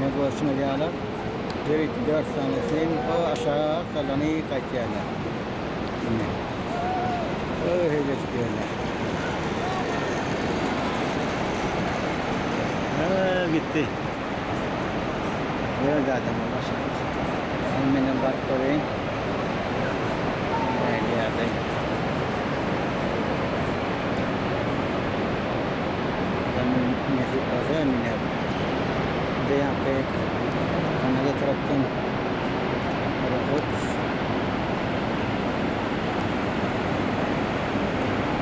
Ine görşüňiz ýaly, bir, iki, dört sany sim o aşak galany gaýtýarlar. Ine. Öyle çykýarlar. Ha, gitti. Böyle adam başladı. Menem baryp göreýin. Nähili ýagdaý. Nesip bolsa miner. Bir ýaňky Kanada tarapdan parahod.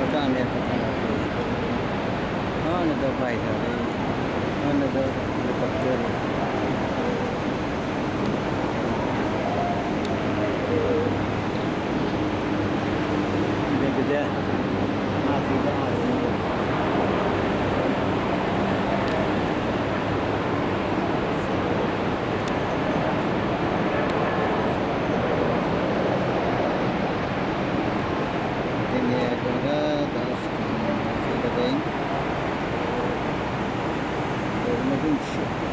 O da Amerika tarapy. Ony da baýdagy. Ony da helikopter. Indi bize asuda asuda. Dünýä göre daş. Gözüme gün düşýär.